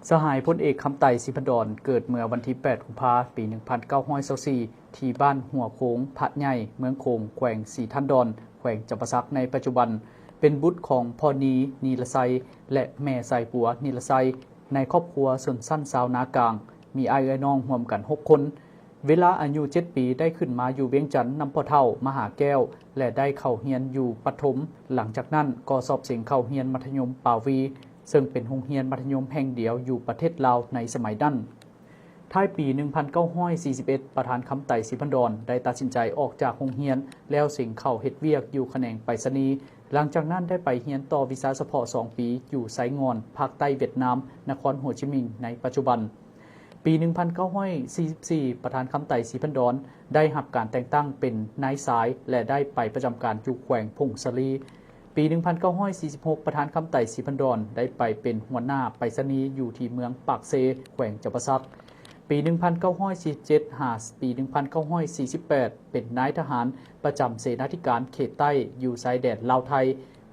ສະຫາຍພົນເອກ ຄຳໄຕ ສີພັນດອນ ເກີດເມື່ອວັນທີແປດ ກຸມພາ ປີໜຶ່ງພັນເກົ້າຮ້ອຍຊາວສີ່ ທີ່ບ້ານຫົວໂຂງ ພະໃຫຍ່ ເມືອງໂຂງ ແຂວງສີທັນດອນ ແຂວງຈຳປາສັກໃນປັດຈຸບັນ, ເປັນບຸດຂອງພໍ່ນີ ນີລະໄຊ ແລະ ແມ່ສາຍບົວ ນີລະໄຊ ໃນຄອບຄົວຊົນຊັ້ນຊາວນາກາງ, ມີອ້າຍເອື້ອຍນ້ອງຮວມກັນຫົກຄົນ. ເວລາອາຍຸເຈັດປີ ໄດ້ຂຶ້ນມາຢູ່ວຽງຈັນນຳພໍ່ເຖົ້າມະຫາແກ້ວ ແລະ ໄດ້ເຂົ້າຮຽນຢູ່ປະຖົມ, ຫຼັງຈາກນັ້ນກໍສອບເສັງເຂົ້າຮຽນມັດທະຍົມປາວີ ເຊິ່ງເປັນໂຮງຮຽນມັດທະຍົມແຫ່ງດຽວຢູ່ປະເທດລາວໃນສະໄໝນັ້ນ. ທ້າຍປີໜຶ່ງພັນເກົ້າຮ້ອຍສີ່ສິບເອັດ ປະທານຄຳໄຕ ສີພັນດອນ ໄດ້ຕັດສິນໃຈອອກຈາກໂຮງຮຽນ ແລ້ວເສັງເຂົ້າເຮັດວຽກຢູ່ຂະແໜງໄປສະນີ. ຫຼັງຈາກນັ້ນໄດ້ໄປຮຽນຕໍ່ວິຊາສະເພາະສອງປີ ຢູ່ໄຊງ່ອນ ພາກໃຕ້ຫວຽດນາມ, ນະຄອນໂຮຈິມິງ ໃນປັດຈຸບັນ. ປີໜຶ່ງພັນເກົ້າຮ້ອຍສີ່ສິບສີ່ ປະທານຄຳໄຕ ສີພັນດອນ ໄດ້ຮັບການແຕ່ງຕັ້ງເປັນນາຍຊາຍ ແລະ ໄດ້ໄປປະຈຳການຢູ່ແຂວງຜົ້ງສາລີ. ປີໜຶ່ງພັນເກົ້າຮ້ອຍສີ່ສິບຫົກ ປະທານຄຳໄຕ ສີພັນດອນ ໄດ້ໄປເປັນຫົວໜ້າໄປສະນີຢູ່ທີ່ເມືອງປາກເຊ ແຂວງຈຳປາສັກ. ປີໜຶ່ງພັນເກົ້າຮ້ອຍສີ່ສິບເຈັດ ຫາປີໜຶ່ງພັນເກົ້າຮ້ອຍສີ່ສິບແປດ ເປັນນາຍທະຫານປະຈຳເສນາທິການເຂດໃຕ້ ຢູ່ຊາຍແດນລາວໄທ.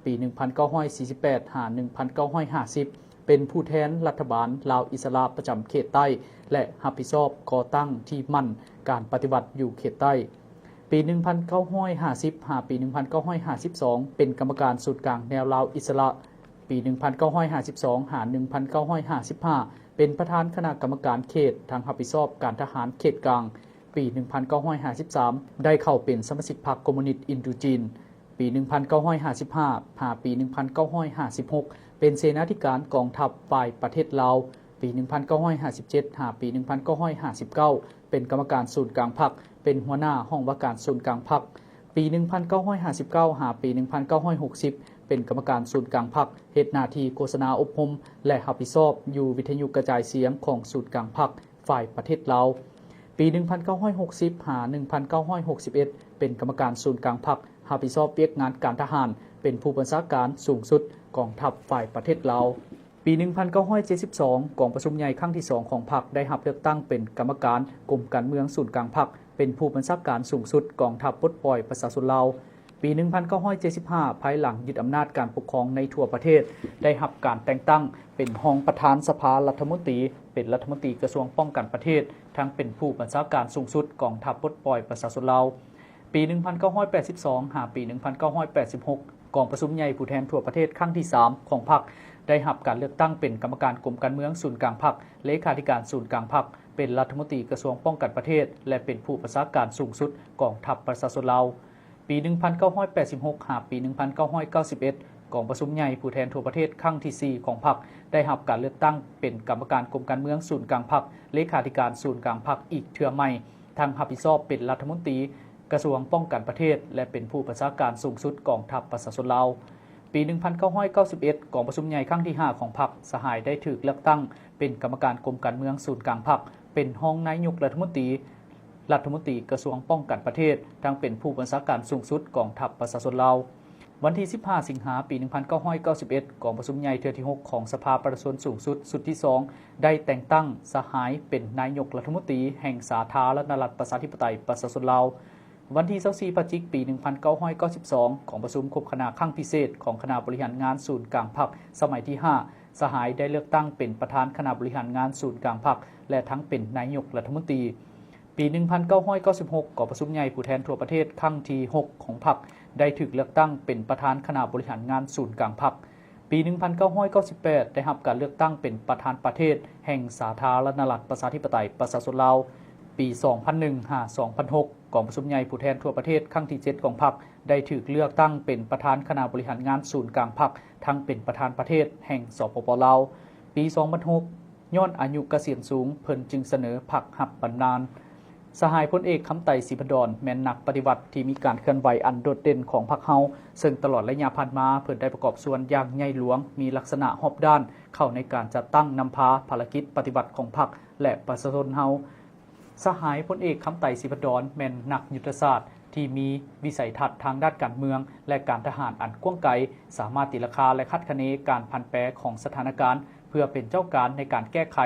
ປີໜຶ່ງພັນເກົ້າຮ້ອຍສີ່ສິບແປດ ຫາໜຶ່ງພັນເກົ້າຮ້ອຍຫ້າສິບ ເປັນຜູ້ແທນລັດຖະບານລາວອິດສະຫຼະປະຈຳເຂດໃຕ້ ແລະ ຮັບຜິດຊອບກໍ່ຕັ້ງທີ່ໝັ້ນການປະຕິວັດຢູ່ເຂດໃຕ້. ປີໜຶ່ງພັນເກົ້າຮ້ອຍຫ້າສິບ ຫາປີໜຶ່ງພັນເກົ້າຮ້ອຍຫ້າສິບສອງ ເປັນກຳມະການສູນກາງແນວລາວອິດສະຫຼະ. ປີໜຶ່ງພັນເກົ້າຮ້ອຍຫ້າສິບສອງ ຫາໜຶ່ງພັນເກົ້າຮ້ອຍຫ້າສິບຫ້າ ເປັນປະທານຄະນະກຳມະການເຂດ, ທັງຮັບຜິດຊອບການທະຫານເຂດກາງ. ປີໜຶ່ງພັນເກົ້າຮ້ອຍຫ້າສິບສາມ ໄດ້ເຂົ້າເປັນສະມາຊິກພັກຄອມມູນິດອິນໂດຈີນ. ປີໜຶ່ງພັນເກົ້າຮ້ອຍຫ້າສິບຫ້າ ຫາປີໜຶ່ງພັນເກົ້າຮ້ອຍຫ້າສິບຫົກ ເປັນເສນາທິການກອງທັບຝ່າຍປະເທດລາວ. ປີໜຶ່ງພັນເກົ້າຮ້ອຍຫ້າສິບເຈັດ ຫາປີໜຶ່ງພັນເກົ້າຮ້ອຍຫ້າສິບເກົ້າ ເປັນກຳມະການສູນກາງພັກ, ເປັນຫົວໜ້າຫ້ອງວ່າການສູນກາງພັກ. ປີໜຶ່ງພັນເກົ້າຮ້ອຍຫ້າສິບເກົ້າ ຫາປີໜຶ່ງພັນເກົ້າຮ້ອຍຫົກສິບ ເປັນກຳມະການສູນກາງພັກ, ເຮັດໜ້າທີ່ໂຄສະນາອົບຮົມ ແລະ ຮັບຜິດຊອບຢູ່ວິທະຍຸກະຈາຍສຽງຂອງສູນກາງພັກ ຝ່າຍປະເທດລາວ. ປີໜຶ່ງພັນເກົ້າຮ້ອຍຫົກສິບ ຫາໜຶ່ງພັນເກົ້າຮ້ອຍຫົກສິບເອັດ ເປັນກຳມະການສູນກາງພັກ, ຮັບຜິດຊອບວຽກງານການທະຫານ, ເປັນຜູ້ບັນຊາການສູງສຸດກອງທັບຝ່າຍປະເທດລາວ. ປີໜຶ່ງພັນເກົ້າຮ້ອຍເຈັດສິບສອງ ກອງປະຊຸມໃຫຍ່ຄັ້ງທີສອງຂອງພັກ ໄດ້ຮັບເລືອກຕັ້ງເປັນກຳມະການກົມການເມືອງສູນກາງພັກ, ເປັນຜູ້ບັນຊາການສູງສຸດກອງທັບປົດປ່ອຍປະຊາຊົນລາວ. ປີໜຶ່ງພັນເກົ້າຮ້ອຍເຈັດສິບຫ້າ ພາຍຫຼັງຍຶດອຳນາດການປົກຄອງໃນທົ່ວປະເທດ, ໄດ້ຮັບການແຕ່ງຕັ້ງເປັນຮອງປະທານສະພາລັດຖະມົນຕີ, ເປັນລັດຖະມົນຕີກະຊວງປ້ອງກັນປະເທດ, ທັງເປັນຜູ້ບັນຊາການສູງສຸດກອງທັບປົດປ່ອຍປະຊາຊົນລາວ. ປີໜຶ່ງພັນເກົ້າຮ້ອຍແປດສິບສອງ ຫາປີໜຶ່ງພັນເກົ້າຮ້ອຍແປດສິບຫົກ ກອງປະຊຸມໃຫຍ່ຜູ້ແທນທົ່ວປະເທດຄັ້ງທີສາມຂອງພັກ ໄດ້ຮັບການເລືອກຕັ້ງເປັນກຳມະການກົມການເມືອງສູນກາງພັກ, ເລຂາທິການສູນກາງພັກ, ເປັນລັດຖະມົນຕີກະຊວງປ້ອງກັນປະເທດ ແລະ ເປັນຜູ້ບັນຊາການສູງສຸດກອງທັບປະຊາຊົນລາວ. ປີໜຶ່ງພັນເກົ້າຮ້ອຍແປດສິບຫົກ ຫາປີໜຶ່ງພັນເກົ້າຮ້ອຍເກົ້າສິບເອັດ ກອງປະຊຸມໃຫຍ່ຜູ້ແທນທົ່ວປະເທດຄັ້ງທີສີ່ຂອງພັກ ໄດ້ຮັບການເລືອກຕັ້ງເປັນກຳມະການກົມການເມືອງສູນກາງພັກ, ເລຂາທິການສູນກາງພັກອີກເທື່ອໃໝ່, ທັງຮັບຜິດຊອບເປັນລັດຖະມົນຕີກະຊວງປ້ອງກັນປະເທດ ແລະ ເປັນຜູ້ບັນຊາການສູງສຸດກອງທັບປະຊາຊົນລາວ. ປີໜຶ່ງພັນເກົ້າຮ້ອຍເກົ້າສິບເອັດ ກອງປະຊຸມໃຫຍ່ຄັ້ງທີຫ້າຂອງພັກ, ສະຫາຍໄດ້ຖືກເລືອກຕັ້ງເປັນກຳມະການກົມການເມືອງສູນກາງພັກ, ເປັນຮອງນາຍົກລັດຖະມົນຕີ, ລັດຖະມົນຕີກະຊວງປ້ອງກັນປະເທດ, ທັງເປັນຜູ້ບັນຊາການສູງສຸດກອງທັບປະຊາຊົນລາວ. ວັນທີສິບຫ້າ ສິງຫາ ປີໜຶ່ງພັນເກົ້າຮ້ອຍເກົ້າສິບເອັດ ກອງປະຊຸມໃຫຍ່ເທື່ອທີຫົກຂອງສະພາປະຊາຊົນສູງສຸດຊຸດທີສອງ ໄດ້ແຕ່ງຕັ້ງສະຫາຍເປັນນາຍົກລັດຖະມົນຕີແຫ່ງສາທາລະນະລັດປະຊາທິປະໄຕປະຊາຊົນລາວ. ວັນທີຊາວສີ່ ພະຈິກ ປີໜຶ່ງພັນເກົ້າຮ້ອຍເກົ້າສິບສອງ ກອງປະຊຸມຄົບຄະນະຄັ້ງພິເສດຂອງຄະນະບໍລິຫານງານສູນກາງພັກສະໄໝທີຫ້າ ສະຫາຍໄດ້ເລືອກຕັ້ງເປັນປະທານຄະນະບໍລິຫານງານສູນກາງພັກ ແລະ ທັງເປັນນາຍົກລັດຖະມົນຕີ. ປີໜຶ່ງພັນເກົ້າຮ້ອຍເກົ້າສິບຫົກ ກອງປະຊຸມໃຫຍ່ຜູ້ແທນທົ່ວປະເທດຄັ້ງທີຫົກຂອງພັກ ໄດ້ຖືກເລືອກຕັ້ງເປັນປະທານຄະນະບໍລິຫານງານສູນກາງພັກ. ປີໜຶ່ງພັນເກົ້າຮ້ອຍເກົ້າສິບແປດ ໄດ້ຮັບການເລືອກຕັ້ງເປັນປະທານປະເທດແຫ່ງສາທາລະນະລັດປະຊາທິປະໄຕປະຊາຊົນລາວ. ປີສອງພັນໜຶ່ງ ຫາ ສອງພັນຫົກ ກອງປະຊຸມໃຫຍ່ຜູ້ແທນທົ່ວປະເທດຄັ້ງທີເຈັດຂອງພັກ ໄດ້ຖືກເລືອກຕັ້ງເປັນປະທານຄະນະບໍລິຫານງານສູນກາງພັກ, ທັງເປັນປະທານປະເທດແຫ່ງ ສປປ ລາວ. ປີສອງພັນຫົກ ຍ້ອນອາຍຸກະສຽນສູງ, ເພິ່ນຈຶ່ງສະເໜີພັກຮັບບຳນານ. ສະຫາຍພົນເອກ ຄຳໄຕ ສີພັນດອນ ແມ່ນນັກປະຕິວັດທີ່ມີການເຄື່ອນໄຫວອັນໂດດເດັ່ນຂອງພັກເຮົາ, ເຊິ່ງຕະຫຼອດໄລຍະຜ່ານມາ ເພິ່ນໄດ້ປະກອບສ່ວນຢ່າງໃຫຍ່ຫຼວງ, ມີລັກສະນະຮອບດ້ານເຂົ້າໃນການຈັດຕັ້ງນຳພາພາລະກິດປະຕິວັດຂອງພັກ ແລະ ປະຊາຊົນເຮົາ. ສະຫາຍພົນເອກ ຄຳໄຕ ສີພັນດອນ ແມ່ນນັກຍຸດທະສາດທີ່ມີວິໄສທັດທາງດ້ານການເມືອງ ແລະ ການທະຫານອັນກວ້າງໄກ, ສາມາດຕີລາຄາ ແລະ ຄາດຄະເນການຜັນແປຂອງສະຖານະການ ເພື່ອເປັນເຈົ້າການໃນການແກ້ໄຂ.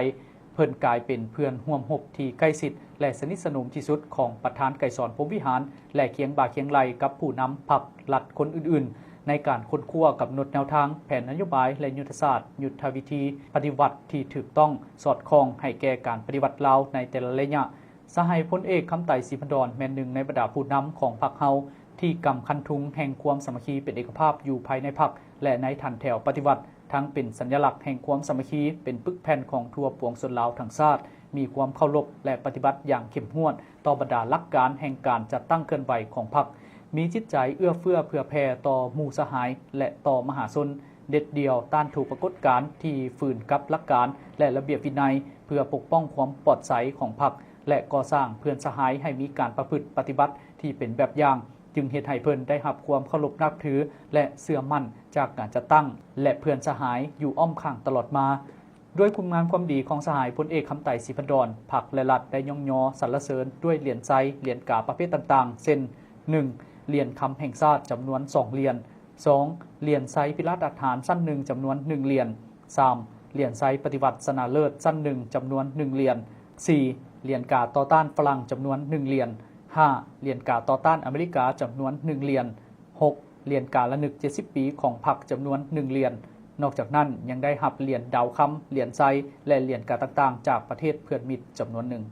ເພິ່ນກາຍເປັນເພື່ອນຮ່ວມຮົບທີ່ໃກ້ຊິດ ແລະ ສະໜິດສະໜົມທີ່ສຸດຂອງປະທານໄກສອນ ພົມວິຫານ ແລະ ຄຽງບ່າຄຽງໄຫຼ່ກັບຜູ້ນຳພັກລັດຄົນອື່ນໆ. ໃນການຄົ້ນຄວ້າກຳນົດແນວທາງ, ແຜນນະໂຍບາຍ ແລະ ຍຸດທະສາດ, ຍຸດທະວິທີປະຕິວັດທີ່ຖືກຕ້ອງ, ສອດຄ່ອງໃຫ້ແກ່ການປະຕິວັດລາວໃນແຕ່ລະໄລຍະ. ສະຫາຍພົນເອກ ຄຳໄຕ ສີພັນດອນ ແມ່ນໜຶ່ງໃນບັນດາຜູ້ນຳຂອງພັກເຮົາ ທີ່ກຳຄັນທຸງແຫ່ງຄວາມສາມັກຄີເປັນເອກະພາບຢູ່ພາຍໃນພັກ ແລະ ໃນຖັນແຖວປະຕິວັດ, ທັງເປັນສັນຍະລັກແຫ່ງຄວາມສາມັກຄີ, ເປັນປຶກແຜ່ນຂອງທົ່ວປວງຊົນລາວທັງຊາດ, ມີຄວາມເຄົາລົບ ແລະ ປະຕິບັດຢ່າງເຂັ້ມງວດຕໍ່ບັນດາຫຼັກການແຫ່ງການຈັດຕັ້ງເຄື່ອນໄຫວຂອງພັກ, ມີຈິດໃຈເອື້ອເຟື້ອເຜື່ອແຜ່ຕໍ່ໝູ່ສະຫາຍ ແລະ ຕໍ່ມະຫາຊົນ, ເດັດດ່ຽວຕ້ານທຸກປາກົດການທີ່ຝືນກັບຫຼັກການ ແລະ ລະບຽບວິໄນ ເພື່ອປົກປ້ອງຄວາມປອດໃສຂອງພັກ ແລະ ກໍ່ສ້າງເພື່ອນສະຫາຍໃຫ້ມີການປະພຶດປະຕິບັດທີ່ເປັນແບບຢ່າງ, ຈຶ່ງເຮັດໃຫ້ເພິ່ນໄດ້ຮັບຄວາມເຄົາລົບນັບຖື ແລະ ເຊື່ອໝັ້ນຈາກການຈັດຕັ້ງ ແລະ ເພື່ອນສະຫາຍຢູ່ອ້ອມຂ້າງຕະຫຼອດມາ. ດ້ວຍຄຸນງາມຄວາມດີຂອງສະຫາຍພົນເອກ ຄຳໄຕ ສີພັນດອນ, ພັກ ແລະ ລັດໄດ້ຍ້ອງຍໍສັນລະເສີນດ້ວຍຫຼຽນໄຊ, ຫຼຽນກາປະເພດຕ່າງໆ ເຊັ່ນ: ໜຶ່ງ ຫຼຽນຄຳແຫ່ງຊາດ ຈຳນວນສອງຫຼຽນ, ສອງ ຫຼຽນໄຊພິລາດອາດຫານຊັ້ນໜຶ່ງ ຈຳນວນໜຶ່ງຫຼຽນ, ສາມ ຫຼຽນໄຊປະຕິວັດຊະນະເລີດຊັ້ນໜຶ່ງ ຈຳນວນໜຶ່ງຫຼຽນ, ສີ່ ຫຼຽນກາຕໍ່ຕ້ານຝຣັ່ງ ຈຳນວນໜຶ່ງຫຼຽນ, ຫ້າ ຫຼຽນກາຕໍ່ຕ້ານອາເມລິກາ ຈຳນວນໜຶ່ງຫຼຽນ, ຫົກ ຫຼຽນກາລະນຶກເຈັດສິບປີຂອງພັກ ຈຳນວນໜຶ່ງຫຼຽນ. ນອກຈາກນັ້ນ ຍັງໄດ້ຮັບຫຼຽນດາວຄຳ, ຫຼຽນໄຊ ແລະ ຫຼຽນກາຕ່າງໆ ຈາກປະເທດເພື່ອນມິດ ຈຳນວນໜຶ່ງ.